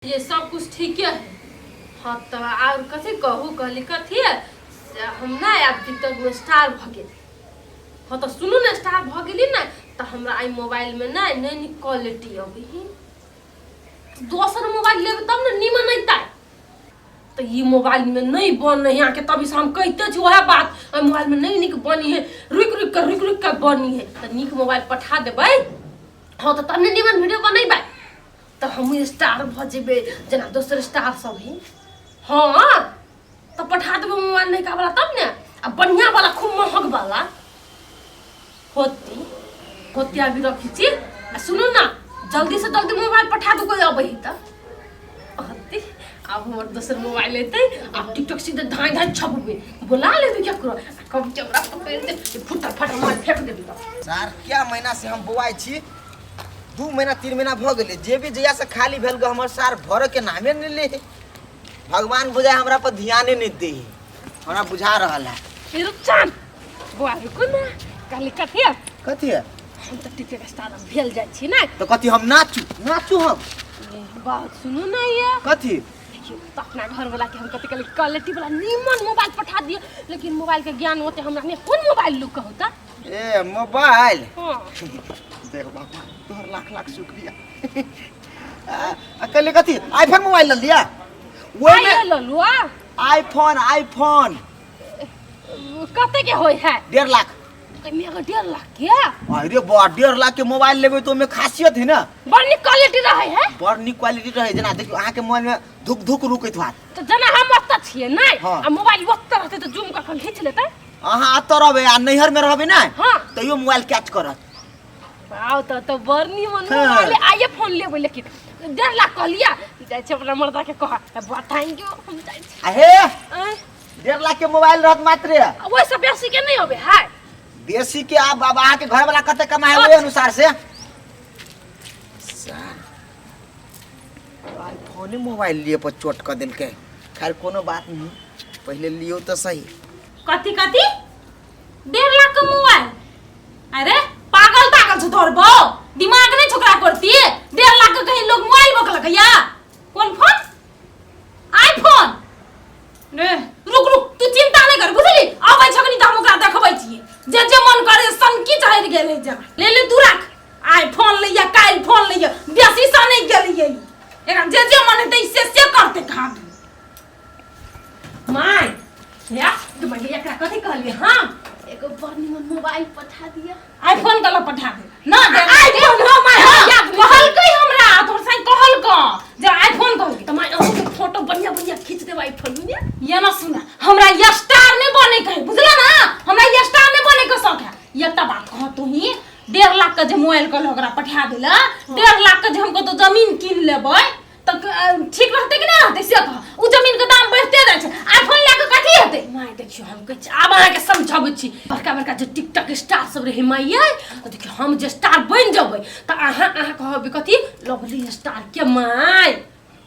ये सब कुछ ठीके है। हाँ तऽ आर कथी कहू, कहली कथी है से हम ना आब टिकटॉक में स्टार भऽ गेली। हाँ तऽ सुनू ने, स्टार भऽ गेली ने तऽ हमरा एहि मोबाइल में ना नहि नीक क्वालिटी अबै है। दोसर मोबाइल लेबै तब ने नीमन अयतै। तऽ ई मोबाइल में नहीं बनै है अहाँके, तभी से हम कहिते छी वएह बात, एहि मोबाइल में नहीं नीक बनी है, रुकि रुकि कऽ रुकि रुकि कऽ बनी है। तऽ नीक मोबाइल पठा देबै। हाँ तऽ तब ने नीमन वीडियो बनेबै तऽ हमहूँ स्टार भऽ जेबै जेना दोसर स्टार सब है। हाँ तऽ पठा देबै मोबाइल नयका वाला तब ने, आ बढ़िया वाला खूब महग वाला होती होती। अभी रखी छी, आ सुनू ना, जल्दी से जल्दी मोबाइल पठा दू, कोई अबै है तऽ होती। आब हमर दोसर मोबाइल एतै, आब टिकटॉक सीधे धाँइ धाँइ छपबै, बोला लेबै केकरो, आ कब कैमरा पकड़ि देब, फुटर फटर मोबाइल फेंक देबै तऽ। सर क्या महीना से हम बौआइ छी, 2 महीना 3 महीना भऽ गेलै, जे भी जहिया से खाली भेल गो हमर सार भरऽ के नामे नहि ले, भगवान बुझाय हमरा पर ध्याने नहि दे, हमरा बुझा रहल है। हे रुपचान बौआ, रुकू ना, कहली कथी है? कथी है? हम तऽ टिकटॉक स्टार भेल जाइ छी ने। तऽ कथी हम नाचू नाचू हम? ए, बात सुनू ना ये। कथी? देखियौ तऽ अपना घरवला के हम कथी कहली, क्वालिटी वाला नीमन मोबाइल पठा दियौ, लेकिन मोबाइल के ज्ञान ओते हमरा नहि, कोन मोबाइल लू कहू तऽ? ए मोबाइल। हाँ। देख बाबा, तोहर लाख लाख शुक्रिया। आ कहले कथी आईफोन मोबाइल ल लिया ओहिमे? आइए लऽ लू। आ आईफोन आईफोन कते के होय है? 1.5 लाख। एहिमे अगर 1.5 लाख के? अरे बा, 1.5 लाख के मोबाइल लेबै तऽ ओहिमे खासियत है ना। बड़ नीक क्वालिटी रहै है। बड़ नीक क्वालिटी रहै, जेना देखियौ अहाँके मोबाइल में धुक धुक रुकैत होयत। तऽ जेना हम ओतऽ छियै नहि? हाँ। आ मोबाइल ओतऽ रहतै तऽ जूम कऽ कऽ घीच लेतै। अहाँ एतऽ रहबै आ नैहर में रहबै ना? हाँ। तैयो मोबाइल कैच करत। वाह, तऽ बड़ नीमन। हाँ। मोबाइल आइए फोन लेबै, लेकिन 1.5 लाख कहलियै, जाइ छी अपना मर्दा के कह बुआ, thank you, हम जाइ छी। आ हे। आँय? 1.5 लाख के मोबाइल रहत मात्र। आ ओहिसँ बेसी के नहि अबै है? बेसी के आब आब अहाँके घर वाला कते कमाए ओहि अनुसार से। आईफोने मोबाइल लिए पर चोट कऽ देलकै। खैर कोनो बात नहीं, पहले लियो तो सही। कथी कथी 1.5 लाख के मोबाइल? अरे पागल तागल छौ तोहर बौ, दिमाग नहीं छोकरा करती? 1.5 लाख के कहीं लोग मोबाइल बकलक या? कोन फोन? आईफोन रे? रुक रुक, तू चिंता नहीं कर, बुझली? आबै छकनी त हम ओकरा देखबै छियै, जे जे मन करे सनकी चढ़ि गेल है। जा ले ले, तू राख आईफोन लैया, काल्हि फोन लैया, बेसी सनकि गेलियै। एकरा जे जे मन हेतै से से करतै। कहाँ my या तू माय, एकरा कथी कहलियै? हाँ, एगो बड़ निमन मोबाइल पठा दिया। आईफोन गला पठा दे ना दे। आईफोन, हाँ my. हाँ, याद नहीं। कहलकै हमरा तोहर संग, कहलक जे आईफोन कहलकै। तऽ my अहूँके फोटो बढ़िया बढ़िया खींच देब आईफोन में। ये ना सुना, हमरा ये स्टार नहीं बने के है, बुझला ना? हमरा ये स्टार नहीं बने के शौक है। एकटा बात कह, तू ही 1.5 लाख के जे मोबाइल कहल ओकरा पठा देला, 1.5 लाख के जे हम कतौ जमीन कीन लेबै तऽ ठीक रहतै कि नहि रहतै से कह? उ जमीन के दाम बढ़ते जाइ छै, आईफोन लए कऽ कथी हेतै? My देखियौ, हम कहै छी, आब अहाँके समझाबै छी, बड़का बड़का जे टिकटॉक स्टार सब रहै माय यै, तऽ देखियौ हम जे स्टार बनि जेबै तऽ अहाँ अहाँ कहबै कथी, लवली स्टार के my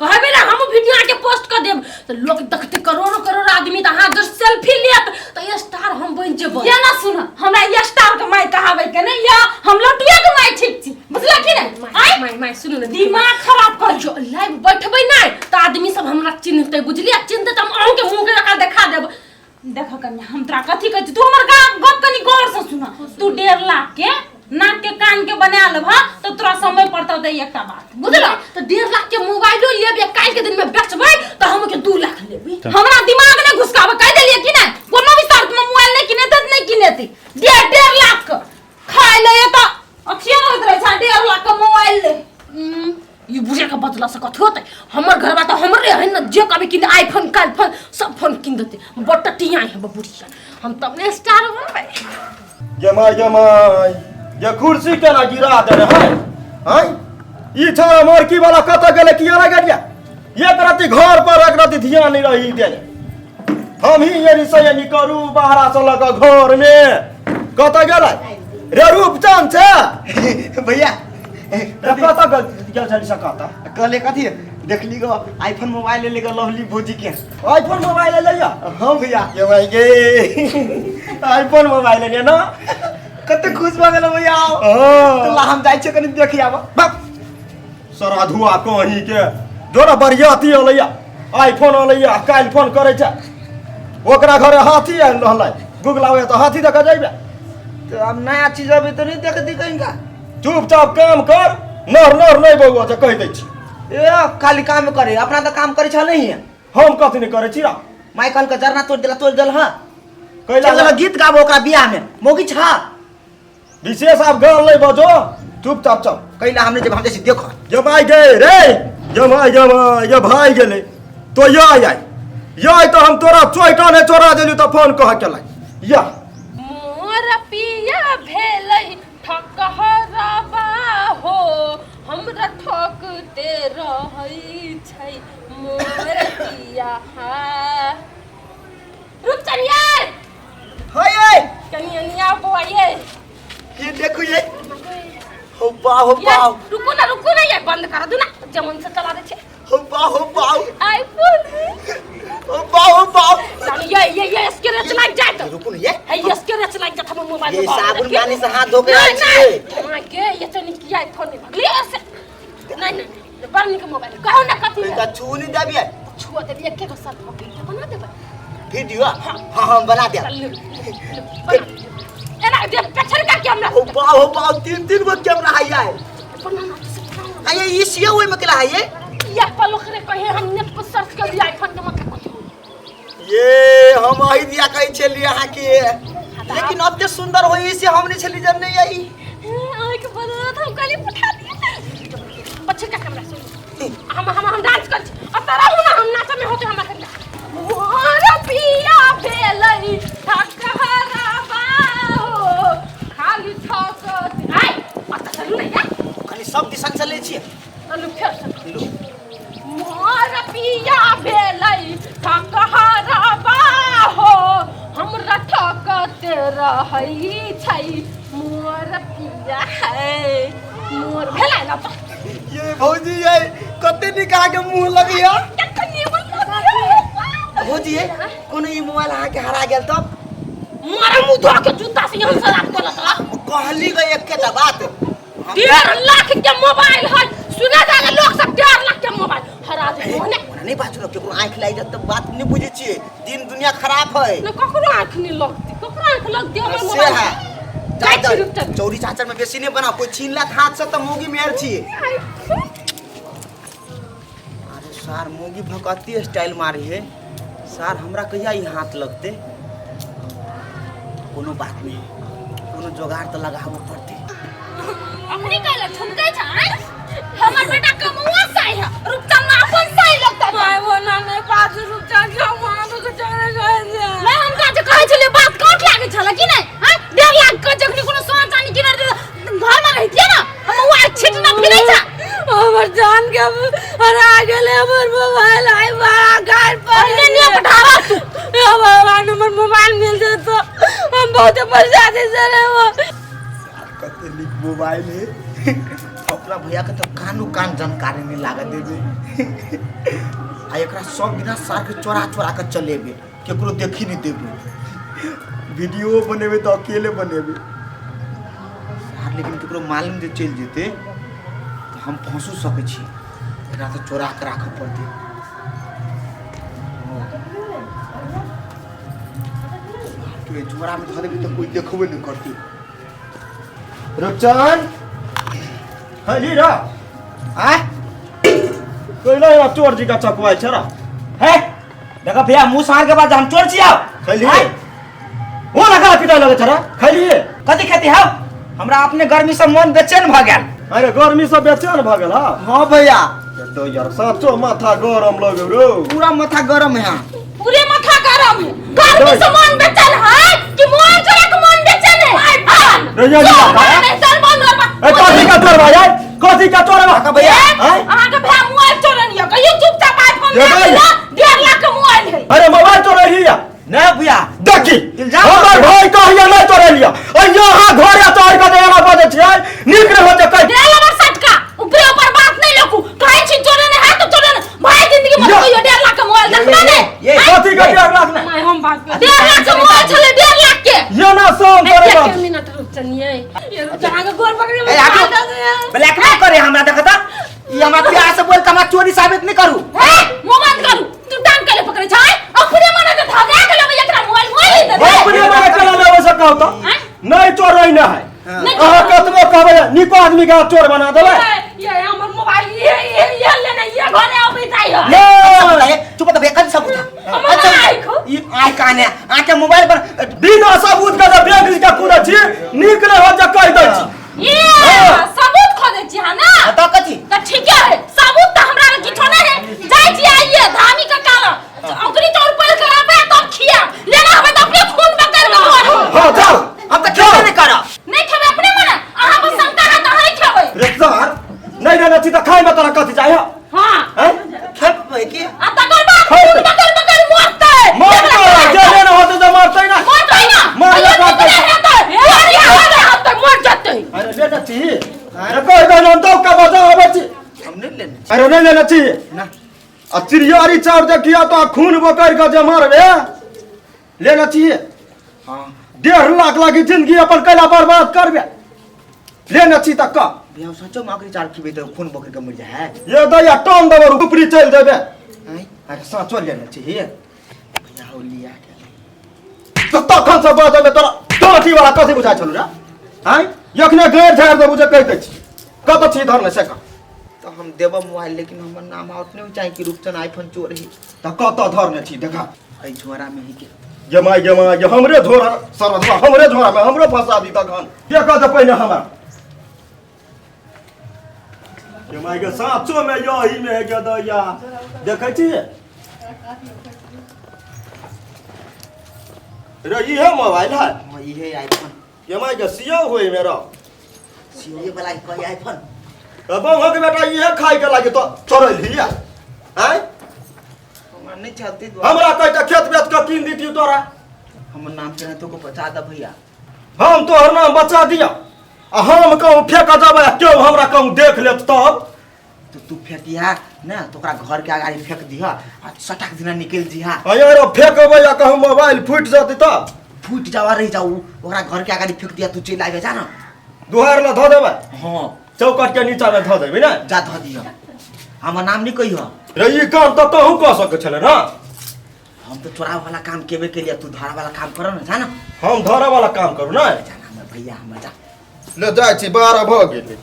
कहबै ने? हम वीडियो अहाँके पोस्ट कऽ देब तऽ लोक देखतै, करोड़ो करोड़ आदमी, तऽ अहाँ जे सेल्फी लेत तऽ स्टार हम बनि जेबै। ये ना सुन, हमरा ये स्टार के माय कहाबै के नहीं, या हम लटुए के माय ठीक छी, बुझला कि नहीं? My आँय? My my सुनू ने, दिमाग खराब कर। देखियौ लाइव बैठबै नहि तऽ आदमी सब हमरा चिन्हतै, बुझलियै? चिन्हतै तऽ हम अहूँके मुँह के जकाँ देखा देब। देख कन्या, हम तोरा कथी कहै छी, तू हमर गप कनी गौर से सुन। तू 1.5 लाख के नाक के कान के बना लेबह तऽ तोरा समय पड़तौ तऽ एकटा बात बुझल। तऽ 1.5 लाख के मोबाइलो लेब, काल्हि के दिन में बेचबै तऽ हम के 2 लाख लेबै। हमरा दिमाग नहि घुसकाबे, कहि देलियै कि नहि? कोनो भी शर्त में मोबाइल नहि किनेतै तऽ नहि किनेतै। डेढ़ डेढ़ लाख के खाय ले तऽ अथिये नहि होइत रहै छै, 1.5 लाख के मोबाइल ले। ई बुढ़िया के बदला से कथी होतै? हमर घरवा तऽ हमरे है ने, जे कभी किन आईफोन काल्हि फोन सब फोन किन देतै। बड्ड टिया है बुढ़िया, हम तब ने स्टार बनबै। गे माय गे माय, ये कुर्सी केना गिरा देने है? हैं, ई छोरा मोरकी वाला कतऽ गेलै? किया ना गेलिया? एक राति घर पर एक राति ध्यान नहीं रही देने। हम ही ये से यानी करू बाहरा से लऽ कऽ घर में कतऽ गेलै रे? रूपचंद छै। भैया। रे कतऽ गेल गेल छली से कतऽ? कहले कथी, देखली गो आईफोन मोबाइल ले गो लवली भौजी के। आईफोन मोबाइल ले लिया? हाँ भैया। ये भाई गे, आईफोन मोबाइल ले ना। कते खुश भऽ गेल भैया। हाँ। तो ला हम जाइ छियै कनी देखि आब। बाप सराधुआ कहीं के जोरा बरियाती अलैया आईफोन अलैया काल्हि फोन करै छै ओकरा घरे हाथी आयल रहलै गूगल आबै तऽ हाथी दऽ कऽ जइबे। तो अब नया चीज अभी तो नहीं देख दी कहीं का। चुपचाप काम कर, नर नर नहीं बौआ जे कहि दै छी। ए खाली काम करे, अपना तो काम करे छल नहीं है। हम कथी नहीं करै छी रा? माई कहल के जरना तोड़ देला, तोड़ देल। हां कैला चल गीत गाबो ओकरा बियाह में मोगी छा। विशेष आप गाल नहीं बजो, चुपचाप चल। कैला हमने जब हम जैसे देखो जमाई गए रे, जमाई जमाई ये भाई गेले तो या आय या तो हम तोरा चोइटा ने चोरा देलु तो फोन कह के लाई या। मोर पिया भेलै ठकहरबा हो, हमरा ठकते रहै छै मोर पिया। हा रुक चलिए हे कनी अनिया बौआ ये ये देखो ये हो बा हो बा। रुको ना रुको ना, ये बंद कर दू ना, जमन से चला दे छे। हो बा हो बा आईफोन हो बा हो बा। ये ये ये इसके रेच लाग जाए तो रुको ना ये है इसके रेच लाग जात हमर मोबाइल ये साबुन पानी से हाथ धो के आयल छियै। मां के ये तो निक की आईफोन नहीं भगली ऐसे। नहीं नहीं बड़ निक मोबाइल कहू ना कथी तनिका छू नहीं देबियै। छुआ देबी एके गो साथ हम वीडियो बना देबै। वीडियो? हां हां बना दे। बना एना दे पछड़ का कैमरा। हो बा हो बा, तीन तीन गो कैमरा है यार। बना ये ई सिया ओइ में केला है ये? ये पलक रे कहे हम नेट पर सर्च कर लिया आईफोन के मतलब कथी। ये हम अही दिया कहै छलियै अहाँ के, लेकिन अते सुंदर होई से हम नहीं छली जब नहीं आई। आँख बदलत हम खाली पठा दिए पछे का कैमरा से हम हम हम डांस कर अब तारा हूं ना हम नाच में होते हमरा करिया। मोर पिया भेलै ठकहरबा हो, खाली ठक आइ अत चलू ना यार। खाली सब दिशन चलै छियै। चलू फेर चलू। मोर पिया भेलै ठकहरबा हो, हमरा ठकते रहै छै मोर पिया है मोर भेलै ना। ये भौजी ये कते नीक अहाँके मुँह लगैया। भौजी ये कोनो ई मोबाइल अहाँके हरा गेल तब मारे मुँह धो के जूता से यहाँ से रात करत रह। कहली गई एकेटा बात, 1.5 लाख के मोबाइल है सुना जाए लोग सब 1.5 लाख के मोबाइल हरा दे। ओना नहीं बाजू ना, केकरो आँख लागि जात त बात नहीं बुझै छियै, दिन दुनिया खराब है। न ककरो आँख नहीं लगती, ककरो आँख लगती हमर से मोबाइल है। जाइ छी रुक। चौरी चाचर में बेसी नहीं बनाओ, कोई छीन लेत हाथ से त मोगी मेहर छी। अरे सार मोगी भकती स्टाइल मारी है सार, हमरा कहिया ई हाथ लगते। कोनो बात नहीं, कोनो जोगाड़ त लगाबो पड़ते। अपनी कहले ठुमकै छै हमर बेटा कमौआ साई है रुपचन में अपन साई लगता माय वो ना नहीं पास रुपचन के वहां तो चले गए। मैं हम का जे कहै छलियै बात काट लागै छल कि नै? हां 1.5 लाख के जखनी कोनो सोना चांदी किनर दे घर में रहितियै ना हम उ आइ छिट ना फिरै छ। हमर जान के हरा गेलै हमर मोबाइल आई बड़ा घर पर ने ने पठावा तू। हे भगवान हमर मोबाइल मिल जाए तो हम बहुत परेशानी से रहे। कते नीक मोबाइल है, अपना भैया के तो कानो कान जानकारी नहीं लागत देबे। आ एकरा सब दिना सार के चोरा चोरा के चलेबे, केकरो देखी नहीं देबे। वीडियो बनेबे तो अकेले बनेबे सार, लेकिन केकरो मालूम जे चलि जेते तो हम फंसू सकै छी। एकरा तो चोरा के राखऽ पड़तै। झोरा में धऽ देबे तो कोई देखबे नहीं करतै। रुपचन खैली रा आय कैला या चोर जी का चकवाइ छ रा? हे देखो भैया मुंह सार के बाद हम चोर छी आब खैली ओ लगा पिटाइ लगै छ रा? खैली कथी खेती हौ? हमरा अपने गर्मी से मन बेचैन भ गेल। अरे गर्मी से बेचैन भ गेल? हां भैया तो यार साचो माथा गरम लगौ रो, पूरा माथा गरम है। पूरे माथा गरम है, गर्मी से मन बेचैन है कि मोबाइल चोरा के मन बेचैन है? रे ये नहीं चल बंद कर। ए कथी का चोर भाई, कथी का चोर बा भैया? अहाँ के भैया मोबाइल चोरन या कहियो चुपचाप आईफोन ले लो, 1.5 लाख के मोबाइल है। अरे मोबाइल चोर हिया नहीं भैया देखी इल्जाम हमर भाई कहिया नहीं चोर लिया और यहाँ घरे चोर के देना बजे छियै नीक रहो जे कहि देला हमर सटका ऊपरे ऊपर बात नहीं लोकू कहै छी चोरन है तो चोरन भाई जिंदगी में कहियो 1.5 लाख के मोबाइल देखना ने ये कथी का 1.5 लाख ने? माय हम बात कर 1.5 लाख के मोबाइल छले 1.5 लाख के ये ना सोम करे एक मिनट रुक चनिए, ये रुक अहाँ के गोर पकड़े ए आगे ब्लैकमेल करे हमरा देखता, ई हमरा प्यार से बोल के हमरा चोरी साबित नहीं करू। कहबै नीको आदमी के चोर बना देबै। ये हमर मोबाइल ये ये ये लेने ये घरे अबै जाइ है। ले चुप त भैया, कथी सबूत? हमर आँख ई आँख काने आँख के मोबाइल पर बिना सबूत के जे बैग के कूदै छी, नीक नहि होत जे कहि दै छी। ये सबूत खोजै छी हां ना? त कथी? त ठीके है, सबूत त हमरा लग किछो नहीं है। जाइ छी आइए धामी के काल ओकरी तोर पर के आबे तब खिया लेना हबे त अपने खून बकर के मरू। हां जाओ, हम त खेबे नहीं करब। नहीं खेबे अपने मने, अहाँ बस शंका है त अहीं खेबै। रे सर नहीं लेने छी त खाइ में तोरा कथी चाही? हां हैं खेबै की? आ तकर बाद खून बकर बकर मरतै। मरतै जे लेने होतै त मरतै ना, मरतै ना, मरले मरतै तऽ मर जेतै। अरे लेने छी, अरे कहि दे हम तो का बजा आबै छी। हम नहीं लेने छी। अरे नहीं लेने छी ना। आ चिड़ियारी चाउर देखिया तो खून बकर के जे मारबे लेने छी। हां 1.5 लाख लागी जिंदगी अपन कैला बर्बाद करबे लेने छी त कह। भैया सचो में आखिरी चार खिबे त खून बकर के मर जाए है। ये दैया टन देबो ऊपरी चलि देबे। हैं? अरे साँचो लेने छी भैया हो लिया के तो तखन से बजबे तोरा टोटी वाला कथी बुझाइ छलु रे? आँय एखने गैर झाड़ि देबू जे कहि दै छी कतऽ छी धरने से कह। तो हम देब मोबाइल, लेकिन हमर नाम आउट नहीं चाहे कि रूपचंद आईफोन चोर ही। त कतऽ धरने छी देखा? एहि झोरा में ही के। गे माय गे माय गे, हमरे झोरा सरदवा, हमरे झोरा में हमरो फंसा दी तखन। के कह दे पहिने हमरा। गे माय गे, साँचो में यही में गे दैया देखै छी रे, इहे मोबाइल है? हाँ इहे आईफोन। गे माय गे, सियो होय मेरा सीए वाला कही आईफोन। त बौआ के बेटा इहे खाइ के लागे तो चोरैल हिया। आँय हमरा नहीं चलते हमरा कहै खेत बेच के कीन दीती तोरा। हमर नाम के तो को बचा द भैया। हम तोहर नाम बचा दिया आ हम कहूँ फेंक देबै आ केओ हमरा कहूँ देख लेत तब तो तू फेंकिहा ना तो ओकरा घर के आगाड़ी फेंक दिहा आ सटाक दिना निकल जिहा। अरे फेंकबै आ कहूँ मोबाइल फूटि जेतै तब? फूट जावा रही जाऊ, ओकरा घर के आगाड़ी फेंक दिया, तू चलि आबे जा ना। दुहार ला धऽ देबै? हाँ चौकट के नीचा में धऽ देबै ना? जा धऽ दिह, हमर नाम नहीं कहिह। रे ई काम तऽ तोहूँ कऽ सकै छले ना? हम तो चोरा वाला काम केबे के लिए, तू धरा वाला काम कर ना, जा ना। हम धरा वाला काम करू ना? जा ना हमर भैया हमर जा। ले जाइ छी, 12 भऽ गेलै।